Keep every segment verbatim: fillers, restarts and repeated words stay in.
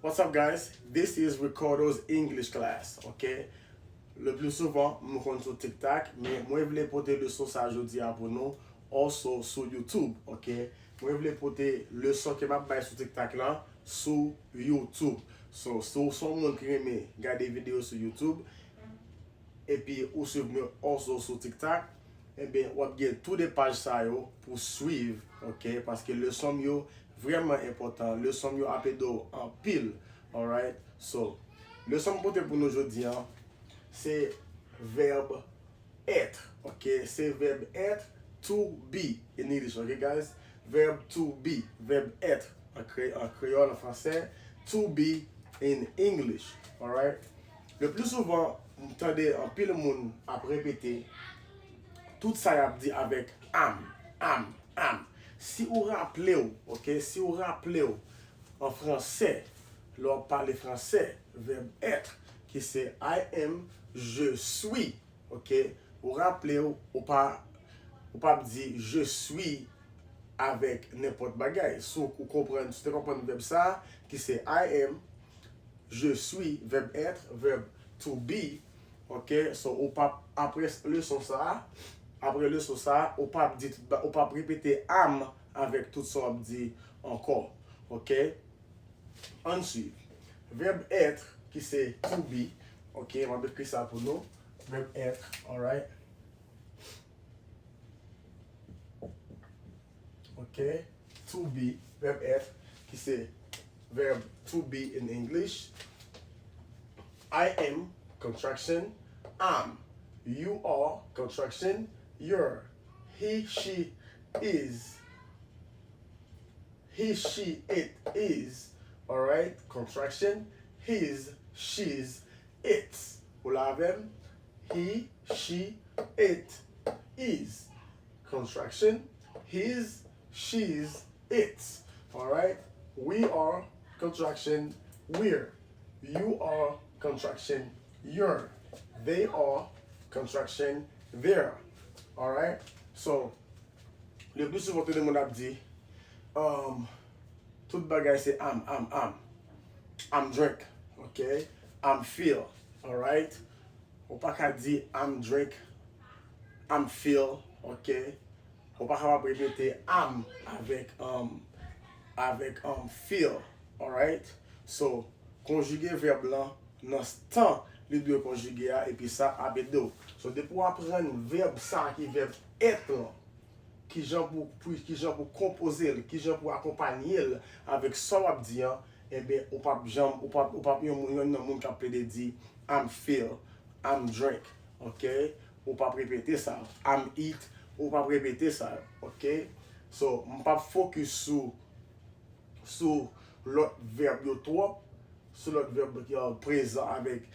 What's up, guys? This is Ricardo's English class, ok? Le pli souvan, m konn sou TikTok, men mwen vle pote leson sa jodi a pou nou, also sou YouTube, ok? Mwen vle pote leson ke m ap bay sou TikTok lan sou YouTube. So, si w se yon moun ki renmen gade videyo sou YouTube, epi ou swiv mwen also sou TikTok, enben, w ap gen tou de paj sa yo pou swiv, ok? Paske leson m yo vrèman enpòtan. Leson m yo ap ede w anpil, alright? So, leson m pote pou nou jodi a, se vèb être, ok? Se vèb être, to be in English, ok, guys? Vèb to be, vèb être an kre-, an kreyòl, an fransè, to be in English, alright? Le pli souvan, m tande anpil moun ap repete tout sa y ap di avèk am, am, am. Si ou raple w, ok, si ou raple w an fransè, lè w ap pale fransè, vèb être, ki se I am, je suis, ok, ou raple w, ou pa, ou p ap di je suis avèk nenpòt bagay. Si w konprann, si w te konprann vèb sa, ki se I am, je suis, vèb être, vèb to be, ok? So, ou p ap, apre leson sa a, apre leson sa a, ou p ap di tout ba-, ou p ap repete am avèk tout sa w ap di ankò, ok? Ann swiv. Vèb être, ki se to be, ok? M ap ekri sa pou nou. Vèb être, alright? Ok? To be, vèb être, ki se vèb to be in English. I am, contraction, am. You are, contraction, you're. He, she, is. He, she, it, is. Alright? Contraction, his, she's, its. Ou la avè m? He, she, it, is. Contraction, his, she's, its. Alright? We are, contraction, we're. You are, contraction, you're. They are, contraction, they're. Alright? So, le pli souvan, tout le moun ap di, um, tout bagay se am, am, am. I'm drink, ok? I'm feel, alright? Ou pa ka di I'm drink, I'm feel, ok? Ou pa kapab repete am avèk, um, avèk, um, feel, alright? So, konjige vèb lan nan tan li dwe konjige a, epi sa ap ede w. So, depi w aprann vèb sa ki vèb être lan, kijan pou, pou, kijan pou konpoze l, kijan pou akonpanye l avèk sa w ap di an, enben, ou p ap janm, ou p ap, ou p ap yon, yon nan moun k ap plede di, I'm feel, I'm drink, ok? Ou p ap repete sa. I'm eat, ou p ap repete sa, ok? So, m p ap fokis sou, sou lòt vèb yo twòp, sou lòt vèb ki an prezan avèk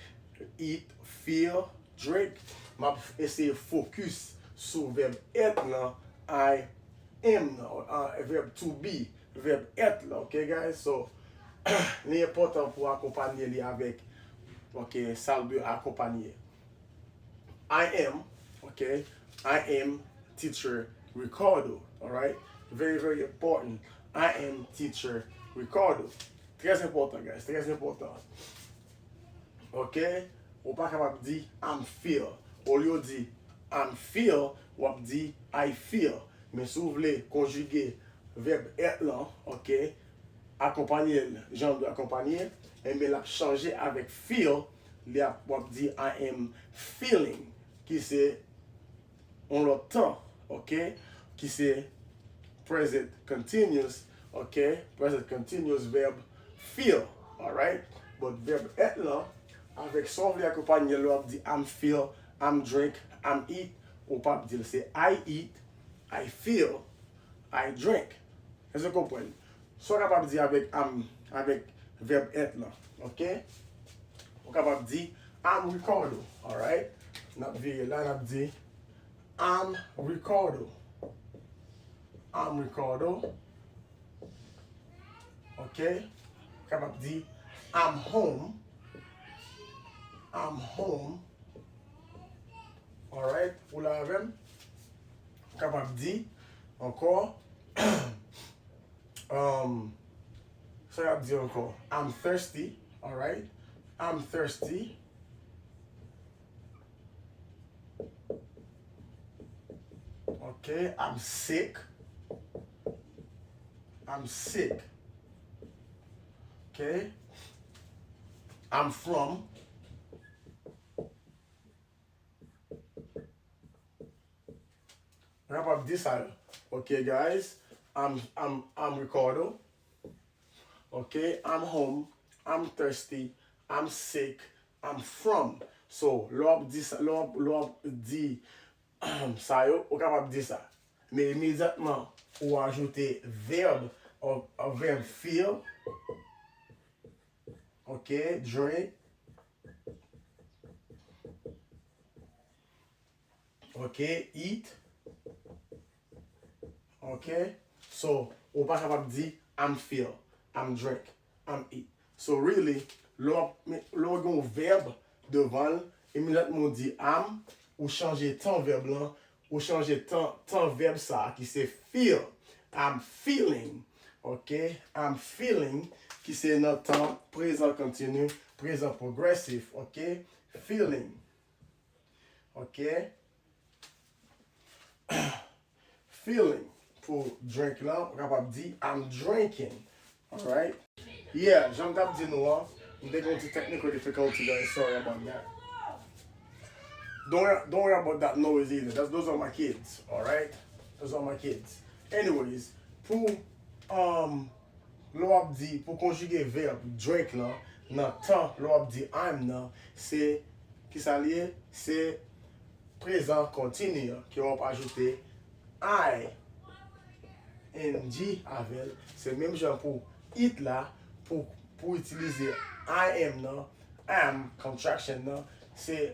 eat, feel, drink. M ap eseye fokis sou vèb être lan, I am nan, uh, vèb to be, vèb être lan, ok, guys? So, li enpòtan pou akonpanye li avèk, ok, sa l dwe akonpanye. I am, ok, I am teacher Ricardo, alright? Very, very important. I am teacher Ricardo. Trè enpòtan, guys, trè enpòtan. Ok? Ou pa kapab di I'm feel. Olye w di I'm feel, w ap di I feel. Men si w vle konjige vèb être lan, ok, akonpanye l jan l dwe akonpanye, enben l ap chanje avèk feel, li ap, w ap di I am feeling, ki se yon lòt tan, ok, ki se present continuous, ok, present continuous verb feel, alright? But verb être lan, avèk sa w vle akonpanye l, w ap di I'm feel, I'm drink, I'm eat, ou p ap di l, se I eat, I feel, I drink. Èske w konprann? Sa w kapab di avèk I'm, avèk vèb être lan, ok? Ou kapab di, I'm Ricardo, alright? N ap vire la, n ap di, I'm Ricardo. I'm Ricardo. Ok? Ou kapab di, I'm home. I'm home. Alright? Ou la avè m? Ou kapab di ankò, um, Sa y ap di ankò? I'm thirsty, alright? I'm thirsty. Ok, I'm sick. I'm sick. Ok. I'm from. Ou kapab di sa yo. Ok, guys. I'm, I'm, I'm Ricardo. Ok, I'm home. I'm thirsty. I'm sick. I'm from. So, lè w ap di sa, lè w ap, lè w ap di sa yo, ou kapab di sa. Men imedyatman, ou ajoute vèb, a, a vèb feel. Ok, drink. Ok, eat. Ok. So, ou pa kapab di, I'm feel, I'm drink, I'm eat. So, really, lè w ap, lè w gen yon vèb devan l, imedyatman ou di I'm, ou chanje tan vèb lan, ou chanje tan, tan vèb sa a ki se feel. I'm feeling. Ok? I'm feeling, ki se nan tan prezan kontini, prezan pwogresif. Ok? Feeling. Ok? Feeling. Pou drink lan, ou kapab di, I'm drinking. Alright? Yeah, jan m t ap di nou an, m te gen yon ti technical difficulty, guys. Sorry about that. Don't worry, don't worry about that noise either. That's, those are my kids, alright? Those are my kids. Anyways, pou, um, lè w ap di, pou konjige vèb drink lan, nan tan lè w ap di I'm nan, se, kisa l ye? Se prezan kontini an, ke w ap ajoute I N G avè l. Se menm jan pou eat la, pou, pou itilize I M nan, am, contraction nan, se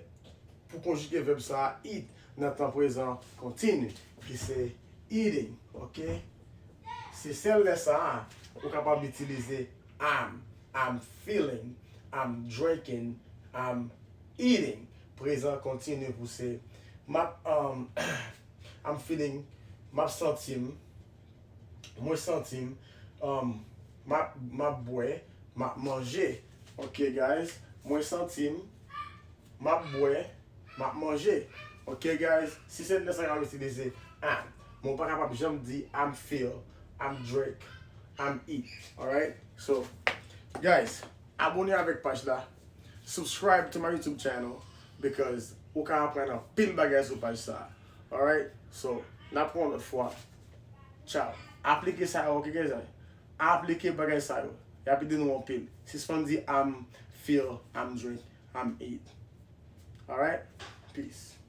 pou konjige vèb sa a, eat, nan tan prezan kontini, ki se eating, ok? Se sèl lè sa a, ou kapab itilize I'm, I'm feeling, I'm drinking, I'm eating. Prezan kontini pou se, m ap, um, I'm feeling, m ap santi m, mwen santi m, um, m ap, m ap bwè, m ap manje. Ok, guys, mwen santi m, m ap bwè, m ap manje. Ok, guys, si se lè sa, n ap itilize I'm. Men w pa kapab janm di I'm feel, I'm drink, I'm eat. Alright? So, guys, abone avèk paj la. Subscribe to my YouTube channel because ou ka aprann anpil bagay sou paj sa. Alright? So, n ap wè yon lòt fwa. Ciao. Aplike sa yo, ok, guys? Aplike bagay sa yo. Y ap ede nou anpil. Sispann di I'm feel, I'm drink, I'm eat. Alright? Peace.